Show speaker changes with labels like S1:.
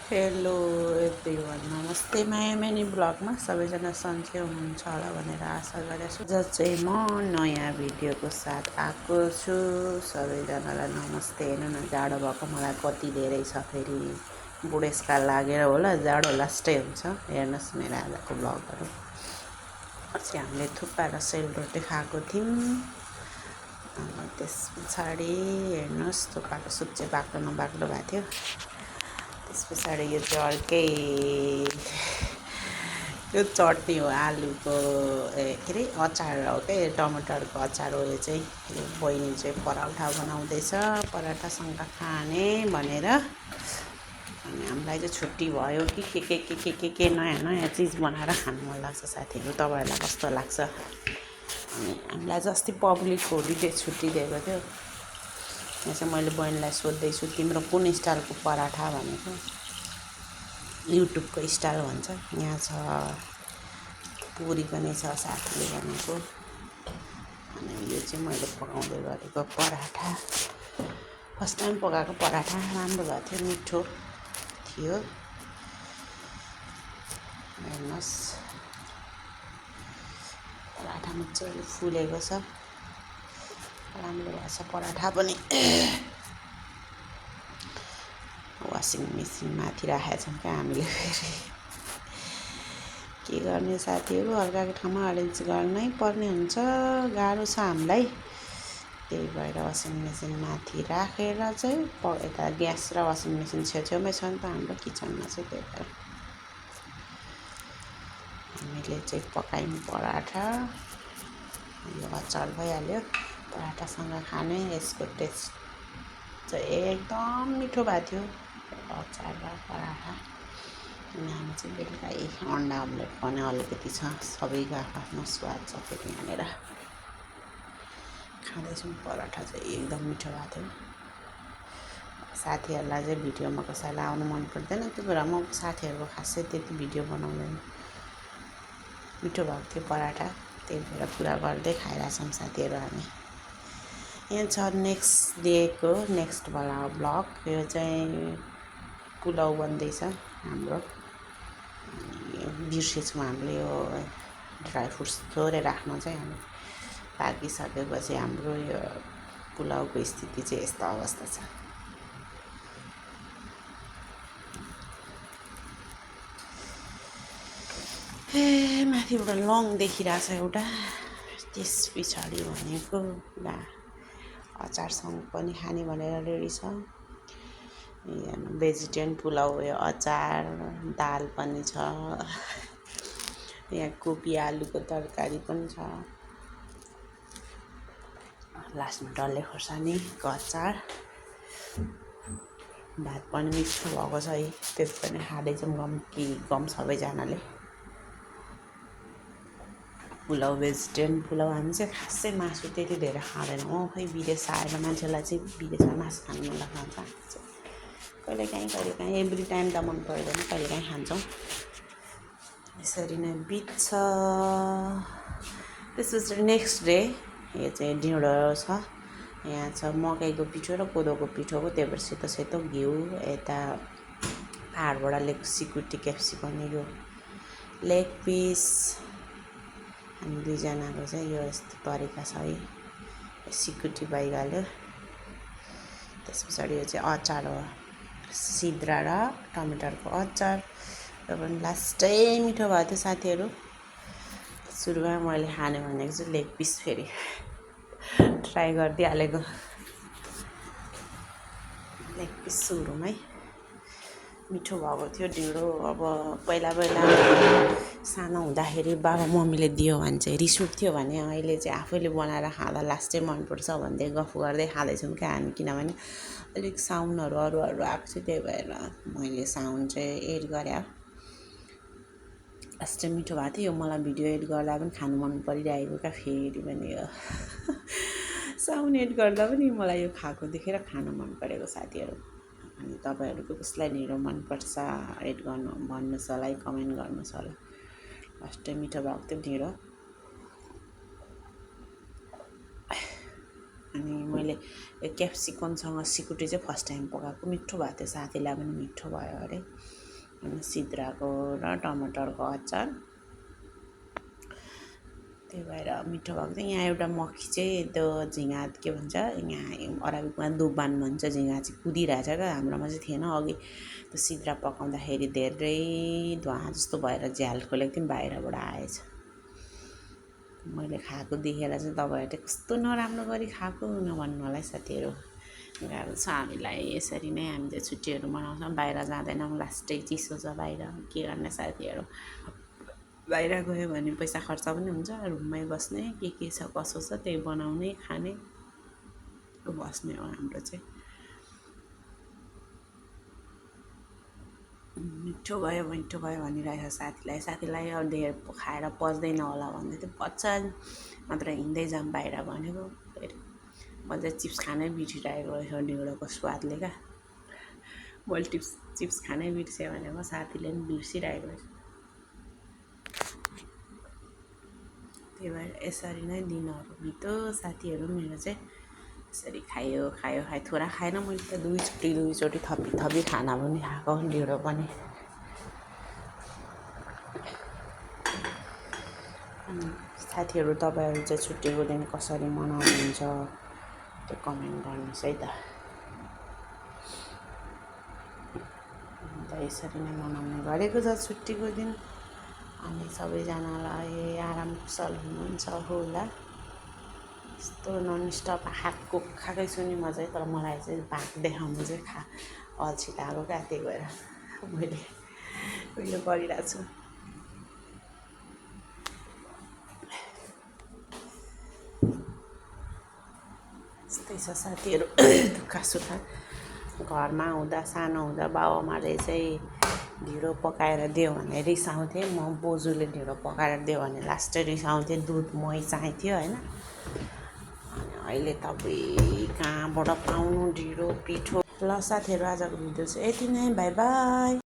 S1: Hello everyone, नमस्ते माया mini ब्लगमा सबैजना सन्चै हुनुहुन्छ होला भनेर आशा गरेछु। जब चाहिँ म नयाँ भिडियोको साथ आएको छु। सबैजनालाई नमस्ते। हेर्नु न, जाडो भएको मलाई कति धेरै छ, फेरि बुढेसकाल लागेर होला जाडो लास्टै हुन्छ। हेर्नुहोस् मेरो आजको ब्लगहरू। अस्ति हामीले थुक्पा र सेलरोटी खाएको थियौँ। त्यस पछाडि हेर्नुहोस्, थुक्पाको सुप चाहिँ बाक्लो नबाक्लो भएको थियो। त्यस पछाडि यो चाहिँ अर्कै यो चटनी हो, आलुको के अरे अचार हो क्या, टमाटरको अचार हो। यो चाहिँ यो बहिनी चाहिँ पराठा बनाउँदैछ, पराठासँग खाने भनेर। अनि हामीलाई चाहिँ छुट्टी भयो कि के नयाँ नयाँ चिज बनाएर खानु मन लाग्छ साथीहरू। तपाईँहरूलाई कस्तो लाग्छ? अनि हामीलाई चाहिँ अस्ति पब्लिक होलिडे छुट्टी दिएको थियो। यहाँ चाहिँ मैले बहिनीलाई सोध्दैछु, तिम्रो कुन स्टाइलको पराठा भनेको। युट्युबको स्टाइल भन्छ। यहाँ छ पुरी पनि छ साथीले भनेको। अनि यो चाहिँ मैले पकाउँदै गरेको पराठा, फर्स्ट टाइम पकाएको पराठा। राम्रो भएको थियो, मिठो थियो। हेर्नुहोस्, पराठा मजाले फुलेको छ, राम्रो भएको छ पराठा पनि। वासिङ मेसिन माथि राखेका छौँ क्या हामीले। फेरि के गर्ने साथीहरू, अर्काको ठाउँमा अरेन्ज गर्नै पर्ने हुन्छ, गाह्रो छ हामीलाई। त्यही भएर वासिङ मेसिन माथि राखेर चाहिँ यता ग्यास र वासिङ मेसिन छेउछेउमै छ नि त हाम्रो किचनमा चाहिँ। त्यही भएर हामीले चाहिँ पकायौँ पराठा। यो अचार भइहाल्यो, पराठासँग खाने। यसको टेस्ट चाहिँ एकदम मिठो भएको थियो, अचार र पराठा। अनि हामी चाहिँ बेलुका अन्डा अमलेट पनि अलिकति छ, सबैको आफ्नो स्वाद छ फेरि यहाँनिर। खाँदैछौँ, पराठा चाहिँ एकदम मिठो भएको थियो। साथीहरूलाई चाहिँ भिडियोमा कसैलाई आउनु मन पर्दैन, त्यो भएर म साथीहरूको खासै त्यति भिडियो बनाउँदैन। मिठो भएको थियो पराठा, त्यही भएर पुरा गर्दै खाइरहेछौँ साथीहरू हामी। यहाँ छ नेक्स्ट डेको नेक्स्टवाला ब्लग। यो चाहिँ पुलाउ बन्दैछ हाम्रो। बिर्सेछौँ हामीले यो ड्राई फ्रुट्स थोरै राख्न चाहिँ। हामी पाकिसकेपछि हाम्रो यो पुलाउको स्थिति चाहिँ यस्तो अवस्था छ। माथिबाट लङ देखिरहेछ एउटा। त्यस पछाडि भनेको अचारसँग पनि खाने भनेर रेडी छ। भेजिटेरियन पुलाउ, यो अचार, दाल पनि छ। यहाँ कोपी आलुको तरकारी पनि छ। लास्टमा डल्ले खोर्सानीको अचार। भात पनि मिठो भएको छ है, त्यस पनि खाँदैछौँ गम सबैजनाले। पुलाउ भेजिटेरियन पुलाउ। हामी चाहिँ खासै मासु त्यति धेरै खाँदैनौँ। खै विदेश आएर मान्छेलाई चाहिँ विदेशमा मासु खानु मन लाग्छ। कहिलेकाहीँ एभ्री टाइम त मन पर्दैन, कहिलेकाहीँ खान्छौँ। यसरी नै बित्छ। त्यसपछि नेक्स्ट डे यो चाहिँ ढिँडो छ। यहाँ छ मकैको पिठो र कोदोको पिठोको, त्यही भएर सेतो सेतो घिउ। यता पाहाडबाट ल्याएको सिकुटी क्याप्सिकम, यो लेग पिस। हामी दुईजनाको चाहिँ यो यस्तो तरिका छ है, सिकुटी भइहाल्यो। त्यस पछाडि यो चाहिँ अचार हो, सिद्रा र टमाटरको अचार। र पनि लास्टै मिठो भएको थियो साथीहरू। सुरुमा मैले खाने भनेको चाहिँ लेग पिस, फेरि ट्राई गरिदिइहालेको लेग पिस सुरुमै। मिठो भएको थियो ढिँडो। अब पहिला सानो हुँदाखेरि बाबा मम्मीले दियो भने चाहिँ रिस उठ्थ्यो भने, अहिले चाहिँ आफैले बनाएर खाँदा लास्टै मनपर्छ भन्दै गफ गर्दै खाँदैछौँ क्या हामी। किनभने अलिक साउन्डहरू अरू आएको थियो, त्यही भएर मैले साउन्ड चाहिँ एड गरेँ। लास्टै मिठो भएको थियो। यो मलाई भिडियो एड गर्दा पनि खानु मन परिरहेको क्या। फेरि पनि यो साउन्ड एड गर्दा पनि मलाई यो खाएको देखेर खानु मन परेको साथीहरू। अनि तपाईँहरूको कसलाई ढिँडो मनपर्छ एड गर्नु भन्नुहोस् होला है, कमेन्ट गर्नुहोस् होला। लास्टै मिठो भएको थियो ढिँडो। अनि मैले क्याप्सिकमसँग सिकुटी चाहिँ फर्स्ट टाइम पकाएको मिठो भएको थियो, साथीलाई पनि मिठो भयो अरे। अनि सिद्राको र टमाटरको अचार, त्यही भएर मिठो भएको थियो। यहाँ एउटा मक्खी चाहिँ त्यो झिँगा के भन्छ, यहाँ अराबिकमा दुबान भन्छ, झिँगा चाहिँ कुदिरहेछ क्या, हाम्रोमा चाहिँ थिएन। अघि त्यो सिद्रा पकाउँदाखेरि धेरै धुवा जस्तो भएर झ्याल खोलेको थियौँ, बाहिरबाट आएछ। मैले खाएको देखेर चाहिँ तपाईँहरूले कस्तो नराम्रो गरी खाएको नभन्नु होला है साथीहरू। गाह्रो छ हामीलाई, यसरी नै हामीले छुट्टीहरू मनाउँछौँ, बाहिर जाँदैनौँ, लास्टै चिसो छ बाहिर, के गर्ने साथीहरू। बाहिर गयो भने पैसा खर्च पनि हुन्छ, रुममै बस्ने के छ कसो छ त्यही बनाउने खाने बस्ने हो हाम्रो चाहिँ। मिठो भयो भनिरहेछ साथीलाई अब धेर खाएर पच्दैन होला भन्दै थियो। पच्छ मात्र हिँड्दै जाऊँ बाहिर भनेको, फेरि मैले चिप्स खानै बिर्सिरहेको रहेछ ढिँडोको स्वादले क्या। मैले चिप्स खानै बिर्सेँ भनेको साथीले पनि बिर्सिरहेको रहेछ। त्यही भएर यसरी नै दिनहरू बित्यो साथीहरू। मेरो चाहिँ यसरी खायो थोडा खाएन मैले त, दुईचोटि थपी खाना पनि खाएको, ढिँडो पनि। साथीहरू तपाईँहरू चाहिँ छुट्टीको दिन कसरी मनाउनुहुन्छ त्यो कमेन्ट गर्नुहोस् है त। अन्त यसरी नै मनाउने गरेको छ छुट्टीको दिन। अनि सबैजनालाई आराम कुशल हुनुहुन्छ होला। यस्तो ननस्टप खाएकै छु नि म चाहिँ, तर मलाई चाहिँ भाग देखाउनु चाहिँ अल्छी लाग्यो क्या, त्यही भएर मैले उयो गरिरहेको छु। यस्तै छ साथीहरू, दुःख सुख। घरमा हुँदा सानो हुँदा बाबुआमाले चाहिँ ढिँडो पकाएर दियो भने रिसाउँथेँ म, बोजूले ढिँडो पकाएर दियो भने लास्टै रिसाउँथेँ, दुध मही चाहिन्थ्यो होइन। अनि अहिले त कहाँबाट पाउनु ढिँडो पिठो। ल साथीहरू, आजको भिडियो चाहिँ यति नै, बाई बाई।